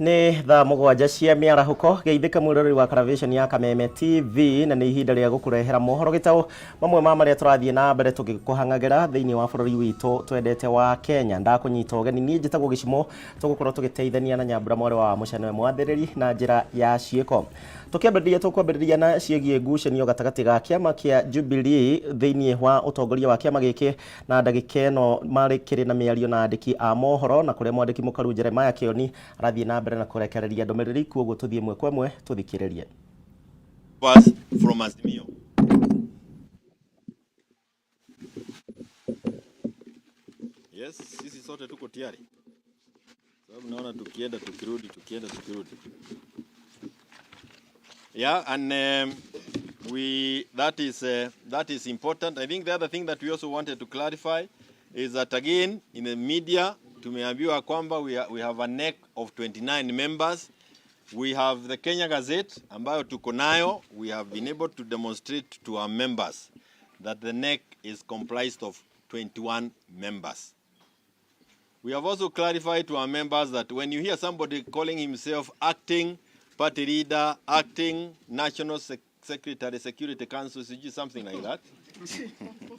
Nĩ thaa 7 cia mĩarahũko. Geithĩka mwĩroreri wa Karavĩconi ya Kameme TV, na nĩ ihinda rĩa gũkũrehera mohoro gĩtaũ, mamwe ma marĩa tũrathiĩ na mbere tũgĩkũhang'agĩra thĩinĩ wa bũrũri witũ twendete wa Kenya. Ndakũnyita ũgeni, niĩ njĩtagwo Gĩcimo, tũgũkorwo tũgĩteithania na Nyambura mwarĩ wa Mũcene mwathĩrĩri na njĩra ya ciĩko. Tũkĩambĩrĩria, tũkwambĩrĩria na ciĩgiĩ ngucanio gatagatĩ ga kĩama kĩa Jubilee thĩinĩ wa ũtongoria wa kĩama gĩkĩ, na ndagĩka ĩno marĩ kĩrĩ na mĩario na andĩki a mohoro, na kũrĩa mwandĩki mũkaru Jeremiah Kĩoni arathiĩ na mbere na kũrekereria ndũmĩrĩri. Kuoguo tũthiĩ ĩmwe kwa ĩmwe tũthikĩrĩrie. Us from Azimio. Yes, sisi sote tuko tayari. Sababu naona tukienda tukirudi, tukienda tukirudi. Yeah, and we that is important. I think the other thing that we also wanted to clarify is that again in the media tumeambiwa kwamba we have a NEC of 29 members. We have the Kenya Gazette ambayo tuko nayo. We have been able to demonstrate to our members that the NEC is comprised of 21 members. We have also clarified to our members that when you hear somebody calling himself acting party leader, acting national secretary, security council, something like that,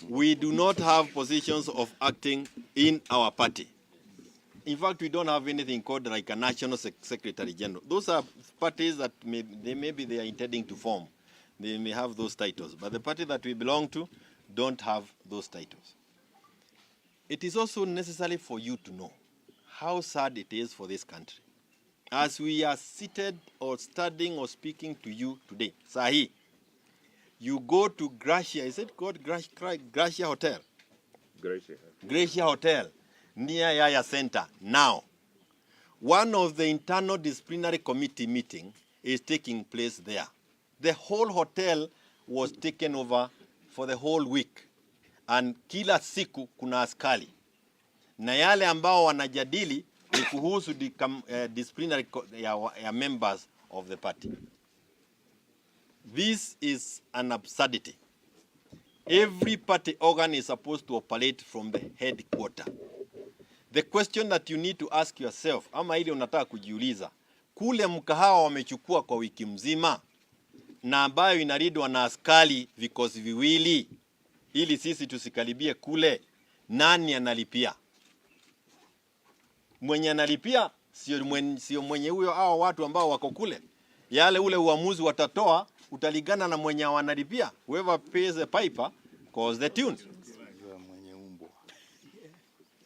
we do not have positions of acting in our party. In fact, we don't have anything called like a national secretary general. Those are parties that maybe they are intending to form. They may have those titles, but the party that we belong to don't have those titles. It is also necessary for you to know how sad it is for this country. As we are seated or studying or speaking to you today, sahi, you go to Gracia, is it called Gracia Hotel? Gracia. Gracia Hotel, near Yaya Center, now. One of the internal disciplinary committee meeting is taking place there. The whole hotel was taken over for the whole week. And kila siku kuna askari. Na yale ambao wanajadili ni kuhusu disciplinary ya members of the party. This is an absurdity. Every party organ is supposed to operate from the headquarter. The question that you need to ask yourself, ama ile unataka kujiuliza, kule mkahawa wamechukua kwa wiki mzima na ambayo inalindwa na askari vikosi viwili, ili sisi tusikaribie kule, nani analipia? Mwenye analipia sio mwenye huyo, hao watu ambao wako kule. Yale ule uamuzi watatoa utalingana na mwenye wanalipia. Whoever pays the piper calls the tune.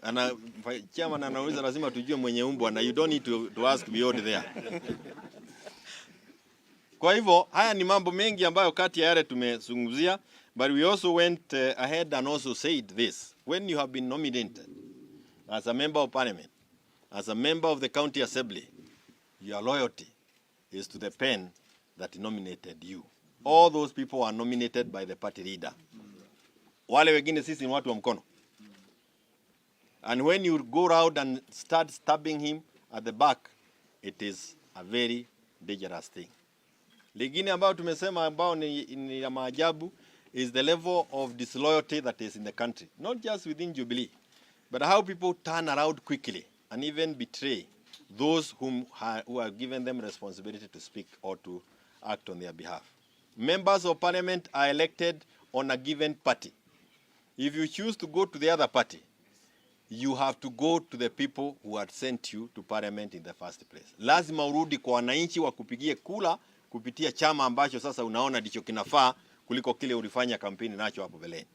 Ana chairman anauliza, lazima tujue mwenye umbwa, na you don't need to ask beyond there. Kwa hivyo haya ni mambo mengi ambayo kati ya yale tumezungumzia, but we also went ahead and also said this: when you have been nominated as a member of parliament, as a member of the county assembly, your loyalty is to the pen that nominated you. All those people are nominated by the party leader. Wale wengine sisi ni watu wa mkono. And when you go round and start stabbing him at the back, it is a very dangerous thing. Lingine ambayo tumesema ambao ni ya maajabu is the level of disloyalty that is in the country, not just within Jubilee, but how people turn around quickly and even betray those who have given them responsibility to speak or to act on their behalf. Members of parliament are elected on a given party. If you choose to go to the other party, you have to go to the people who had sent you to parliament in the first place. Lazima urudi kwa wananchi wakupigie kura kupitia chama ambacho sasa unaona ndicho kinafaa kuliko kile ulifanya kampeni nacho hapo mbeleni.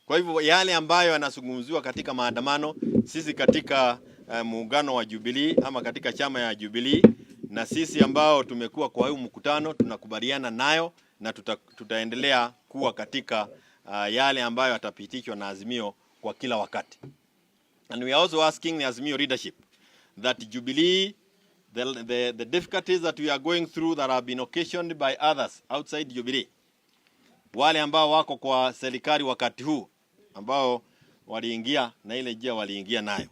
Kwa hivyo yale ambayo yanazungumziwa katika maandamano, sisi katika muungano wa Jubilee ama katika chama ya Jubilee na sisi ambao tumekuwa kwa huu mkutano tunakubaliana nayo na tutaendelea kuwa katika yale ambayo yatapitishwa na Azimio kwa kila wakati. And we are also asking the Azimio leadership that Jubilee, the difficulties that we are going through that have been occasioned by others outside Jubilee, wale ambao wako kwa serikali wakati huu ambao waliingia na ile njia waliingia nayo,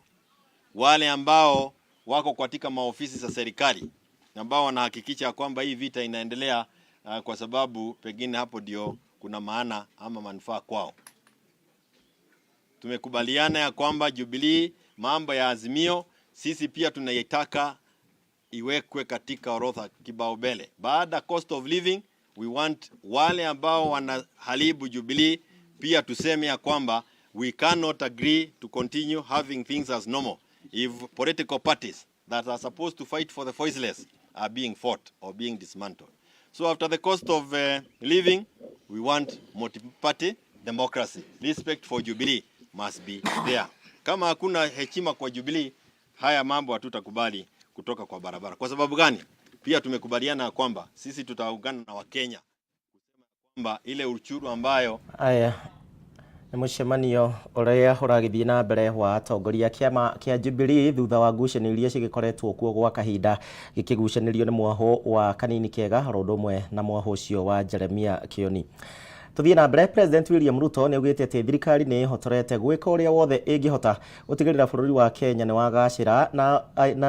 wale ambao wako katika maofisi za serikali ambao wanahakikisha kwamba hii vita inaendelea, kwa sababu pengine hapo ndio kuna maana ama manufaa kwao. Tumekubaliana ya kwamba Jubilee, mambo ya Azimio, sisi pia tunaitaka Iwekwe katika orodha kipaumbele. Baada cost of living, we want wale ambao wanaharibu Jubilee pia tuseme ya kwamba we cannot agree to continue having things as normal if political parties that are supposed to fight for the voiceless are being fought or being dismantled. So after the cost of living, we want multi-party democracy. Respect for Jubilee must be there. Kama hakuna heshima kwa Jubilee, haya mambo hatutakubali kutoka kwa barabara. Kwa sababu gani? Pia tumekubaliana kwamba sisi tutaungana na Wakenya kwamba ile ushuru ambayo Aya nĩ mũcemanio ũrĩa ũragĩthiĩ na mbere wa atongoria kĩama kĩa Jubilee thutha wa ngucanio iria cigĩkoretwo kuo gwa kahinda gĩkĩgucanĩrio nĩ mwahũ wa Kanini Kega oro ũndũ ũmwe na mwahũ ũcio wa Jeremia Kioni. Tuthiĩ na mbere. President William Ruto nĩ augĩte atĩ thirikari nĩ ĩhotorete gwĩka ũrĩa wothe ĩngĩhota gũtigĩrĩra bũrũri wa Kenya nĩ wagacĩra na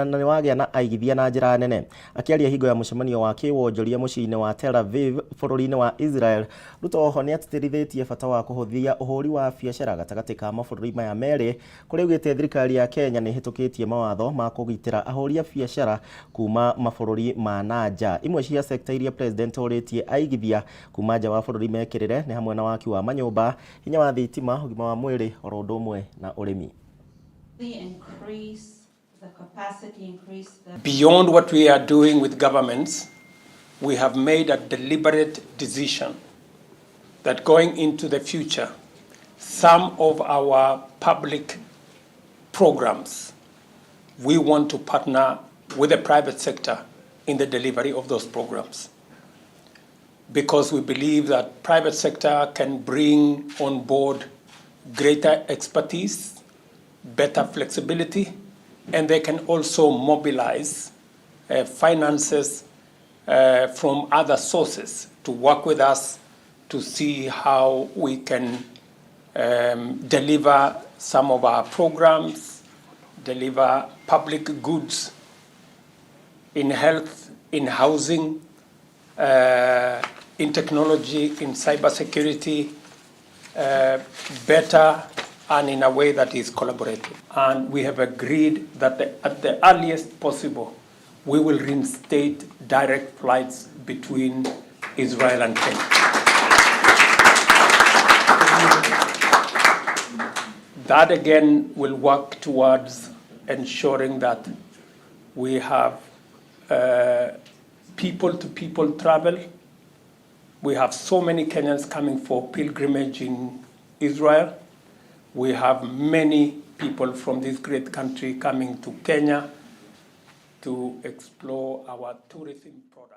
nĩ wagĩa na aigithia na njĩra nene. Akĩaria hingo ya mũcemanio wa kĩwonjoria mũciĩ-inĩ wa Tel Aviv bũrũri-inĩ wa Israel, Ruto oho nĩ atĩtĩrithĩtie bata wa kũhũthia ũhũri wa biacara gatagatĩ ka mabũrũri maya merĩ, kũrĩa augĩte thirikari ya Kenya nĩ ĩhĩtũkĩtie mawatho ma kũgitĩra ahũri a biacara kuma mabũrũri ma na nja. Imwe cia sekta iria President orĩtie aigithia kuma nja wa bũrũri mekĩrĩre nĩ hamwe na waki wa manyũmba, hinya wa thitima, ũgima wa mwĩrĩ oro ũndũ ũmwe na ũrĩmi. Increase the capacity, increase the Beyond what we are doing with governments, we have made a deliberate decision that going into the future, some of our public programs, we want to partner with the private sector in the delivery of those programs. Because we believe that private sector can bring on board greater expertise, better flexibility, and they can also mobilize finances from other sources to work with us to see how we can deliver some of our programs, deliver public goods in health, in housing, in technology, in cybersecurity, better and in a way that is collaborative. And we have agreed that at the earliest possible, we will reinstate direct flights between Israel and Kenya. That again will work towards ensuring that we have people to people travel. We have so many Kenyans coming for pilgrimage in Israel. We have many people from this great country coming to Kenya to explore our tourism products.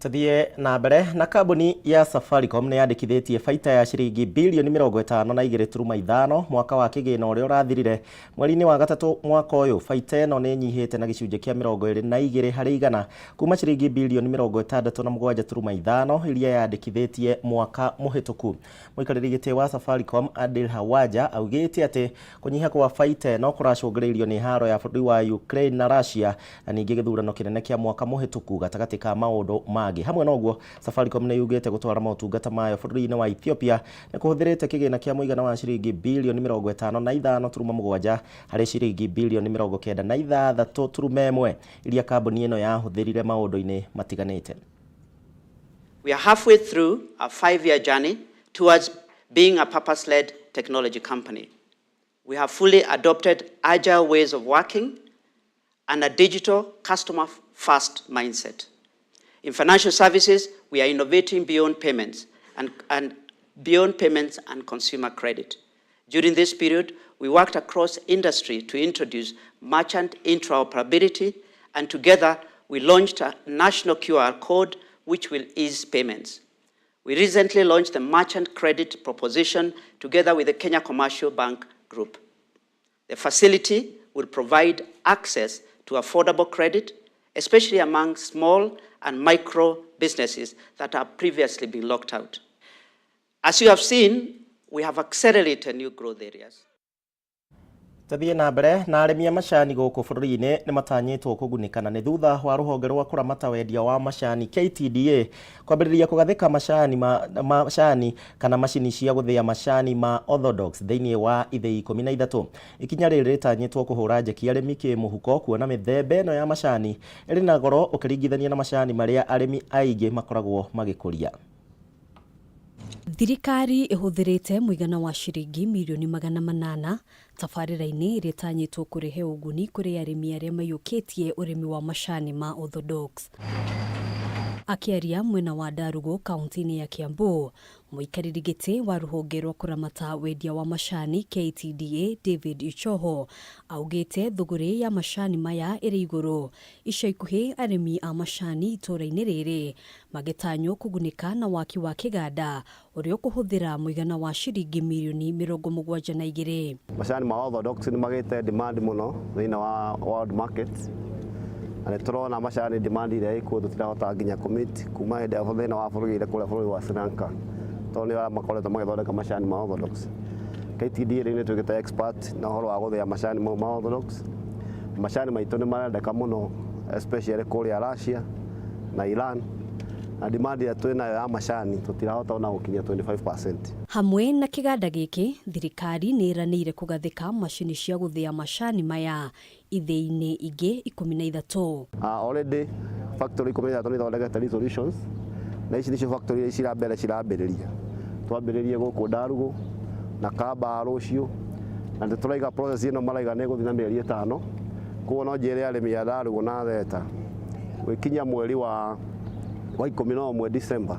Tuthiĩ na mbere na kambuni ya Safaricom nĩ yandĩkithĩtie baita ya ciringi bilioni 52.5 mwaka wa kĩgĩna ũrĩa ũrathirire mweri-inĩ wa gatatũ mwaka ũyũ. Baita ĩno nĩ ĩnyihĩte na gĩcunjĩ kĩa 22% kuma ciringi bilioni 67.5 iria yandĩkithĩtie mwaka mũhĩtũku. Mũikarĩri gĩtĩ wa Safaricom Adil Khawaja augĩte atĩ kũnyiha kwa baita ĩno kũracũngĩrĩirio nĩ haro ya bũrũri wa Ukraine na Russia na ningĩ gĩthurano kĩnene kĩa mwaka mũhĩtũku gatagatĩ ka maũndũ mangĩ. Hamwe na ũguo, Safaricom nĩ yugĩte gũtwara motungata mayo bũrũri-inĩ wa Ethiopia nĩ kũhũthĩrĩte kĩgĩna kĩa mũigana wa ciringi bilioni 55.7 harĩ ciringi bilioni 96.1 iria kambuni ĩno yahũthĩrire maũndũ-inĩ matiganĩte. We are halfway through a 5-year journey towards being a purpose-led technology company. We have fully adopted agile ways of working and a digital customer-first mindset. In financial services, we are innovating beyond payments and consumer credit. During this period, we worked across industry to introduce merchant interoperability, and together we launched a national QR code which will ease payments. We recently launched the merchant credit proposition together with the Kenya Commercial Bank Group. The facility will provide access to affordable credit, especially among small and micro businesses that have previously been locked out. As you have seen, we have accelerated new growth areas. Tuthiĩ na mbere na arĩmi a macani gũkũ bũrũri-inĩ nĩ matanyĩtwo kũgunĩkana nĩ thutha wa rũhonge rwa kũramata wendia wa macani KTDA kwambĩrĩria kũgathĩka macani ma, macani kana macini cia gũthĩa macani ma Orthodox thĩinĩ wa ithĩi 13. Ikinya rĩrĩ rĩtanyĩtwo kũhũra njeki arĩmi kĩmũhuko kuona mĩthemba ĩno ya macani ĩrĩ na goro ũkĩringithania na macani marĩa arĩmi aingĩ makoragwo magĩkũria. Thirikari ĩhũthĩrĩte mũigana wa ciringi mirioni 800 tabarĩra-inĩ ĩrĩa ĩtanyĩtwo kũrehe ũguni kũrĩ arĩmi arĩa maiyũkĩtie ũrĩmi wa macani ma Orthodox. Akĩaria mwena wa Ndarugu kaunti-inĩ ya Kiambu, mũikarĩri gĩtĩ wa rũhonge rwa kũramata wendia wa macani KTDA David Ichoho augĩte thũgũrĩ ya macani maya ĩrĩ igũrũ. Ica ikuhĩ arĩmi a macani itũũra-inĩ rĩrĩ magĩtanywo kũgunĩka na waki wa kĩganda ũrĩa ũkũhũthĩra mũigana wa ciringi mirioni 72. Macani ma Orthodox nĩ magĩte demand mũno thĩinĩ wa world market, na nĩ tũrona macani demand ĩrĩa ĩkuo tũtirahota nginya kũ-meet kuma hĩndĩ ya thĩna wa bũrũri kũrĩa bũrũri wa Sri Lanka, tondũ nĩ arĩa makoretwo magĩthondeka macani ma Orthodox. KTDA rĩu nĩ tuĩkĩte expert na ũhoro wa gũthĩa macani mau ma Orthodox. Macani maitũ nĩ marendeka mũno, especially kũrĩa Russia na Iran, na demand ĩrĩa twĩnayo ya macani tũtirahota ona gũkinyia 25%. Hamwe na kĩganda gĩkĩ, thirikari nĩ ĩranĩire kũgathĩka macini cia gũthĩa macani maya ithĩi-inĩ ingĩ 13. Already factory 13 nĩ ithondekete resolutions, na ici nĩcio factory iria cira mbere cirambĩrĩria. Twambĩrĩrie gũkũ Ndarugu na Kamba rũciũ, na nĩ tũraiga process ĩno maraiga nĩ ĩgũthiĩ na mĩeri 5. Koguo no njĩre arĩmi a Ndarugu na Theta gwĩkinya mweri wa 11 December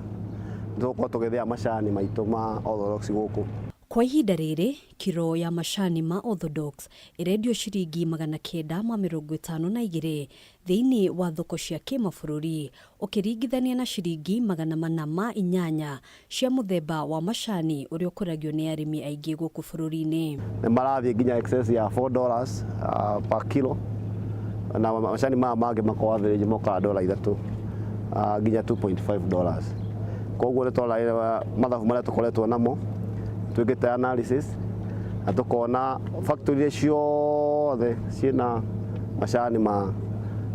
nĩ tũgũkorwo tũgĩthĩa macani maitũ ma Orthodox gũkũ. Kwa ihinda rĩrĩ, kiro ya macani ma Orthodox ĩrendio ciringi 952 thĩinĩ wa thoko cia kĩmabũrũri ũkĩringithania na ciringi 408 cia mũthemba wa macani ũrĩa ũkũragio nĩ arĩmi aingĩ gũkũ bũrũri-inĩ. Nĩ marathiĩ nginya excess ya $4 per kilo, na macani maya mangĩ makorwo average mokaga dola 3 nginya $2.5. Koguo nĩ twarora mathabu marĩa tũkoretwo namo, twĩkĩte analysis na tũkona factory ciothe ciĩna macani ma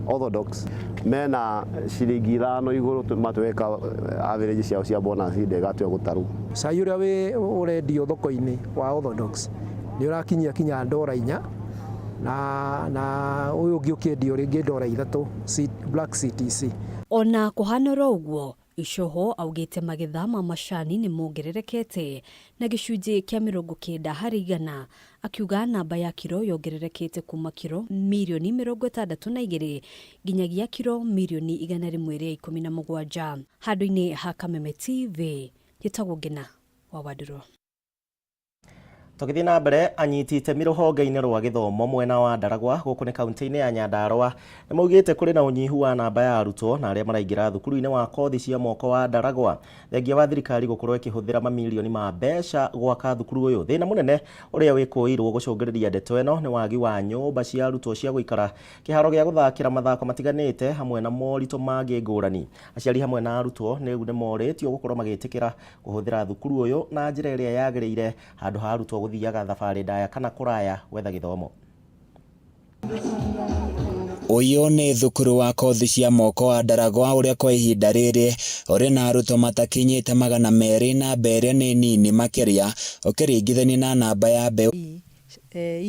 Orthodox mena ciringi 5 igũrũ matweka average ciao cia bonus hĩndĩ ĩgatua gũtarwo. Cai ũrĩa wĩ ũrendio thoko-inĩ wa Orthodox nĩ ũrakinyia kinya ndora 4, na ũyũ ũngĩ ũkĩendio rĩngĩ ndora 3 Black CTC. Ona kũhana oro ũguo, Icoho augĩte magetha ma macani nĩ mongererekete na gĩcunjĩ kĩa 90%, akiuga namba ya kiro yongererekete kuma kiro mirioni 62 nginyagia kiro mirioni 117. Handũ-inĩ ha Kameme TV, njĩtagwo Ngina wa Wandũrũ. Tũgĩthiĩ na mbere, anyiti itemi rũhonge-inĩ rwa gĩthomo mwena wa Ndaragwa gũkũ nĩ kaunti-inĩ ya Nyandarua nĩ maugĩte kũrĩ na ũnyihu wa namba ya arutwo na arĩa maraingĩra thukuru-inĩ wa kothi cia moko wa Ndaragwa, thengia wa thirikari gũkorwo ĩkĩhũthĩra mamirioni ma mbeca gwaka thukuru ũyũ. Thĩna mũnene ũrĩa wĩkũĩirwo gũcũngĩrĩria ndeto ĩno nĩ wagi wa nyũmba cia arutwo cia gũikara, kĩharo gĩa gũthakĩra mathako matiganĩte hamwe na moritũ mangĩ ngũrani. Aciari hamwe na arutwo rĩu nĩ morĩtio gũkorwo magĩtĩkĩra kũhũthĩra thukuru ũyũ na njĩra ĩrĩa yagĩrĩire handũ ha arutwo gũthiaga thabarĩ ndaya kana kũraya gwetha gĩthomo. Ũyũ nĩ thukuru wa kothi cia moko wa Ndaragwa ũrĩa kwa ihinda rĩrĩ ũrĩ na arutwo matakinyĩte 200, namba ĩrĩa nĩ nini makĩria ũkĩringithania na namba ya mbeũ.